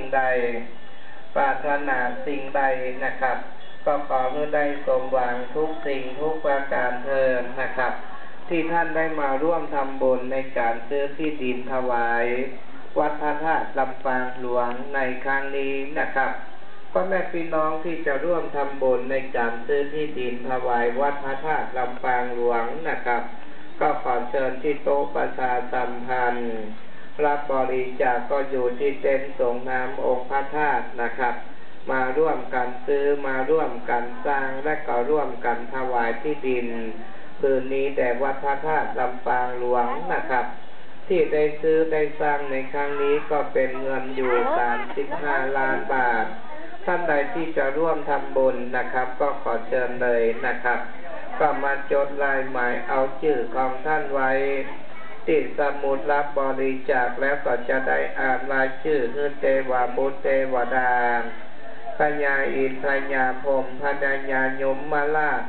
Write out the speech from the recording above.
ງໃດ ປາດຖະໜາສິ່ງໃດ ນະຄັບ ກໍຂໍໃຫ້ໄດ້ສົມຫວັງທຸກສິ່ງທຸກປະການເທີ້ນ ນະຄັບ ທີ່ທ່ານໄດ້ມາຮ່ວມທຳບຸນໃນການຊື້ທີ່ດິນຖວາຍວັດພະທາດລຳປາງຫຼວງໃນຄັ້ງນີ້ ນະຄັບ. ພໍ່ແມ່ພີ່ນ້ອງທີ່ຈະຮ່ວມທຳບຸນໃນການຊື້ທີ່ດິນຖວາຍວັດພະທາດລຳປາງຫຼວງ ນະຄັບ ກໍຂໍເຊີນທີ່ໂຕະປະຊາສຳພັນ ຮັບບໍລິຈາກກໍຢູ່ທີ່ເຕັນສົງນາມອົງພະທາດ ນະຄັບ ມາຮ່ວມກັນຊື້ ມາຮ່ວມກັນສ້າງ ແລະ ກໍຮ່ວມກັນຖວາຍທີ່ດິນຜືນນີ້ແດ່ວັດພະທາດລຳປາງຫຼວງ ນະຄັບ. ທີ່ໄດ້ຊື້ໄດ້ສ້າງໃນຄັ້ງນີ້ກໍເປັນເງິນຢູ່ສາມສິບຫ້າລ້ານບາດ. ທ່ານໃດທີ່ຈະຮ່ວມທຳບຸນ ນະຄັບ ກໍຂໍເຊີນເລີຍ ນະຄັບ ກໍມາຈົດລາຍໝາຍເອົາຊື່ຂອງທ່ານໄວ້ ຕິດສະໝຸດຮັບບໍລິຈາກ ແລ້ວກໍຈະໄດ້ອ່ານລາຍຊື່ ຄືເຕວະບຸດເທວະດາ ພະຍາອິນ ພະຍາພົມ ພະຍາຍົມມະລາດ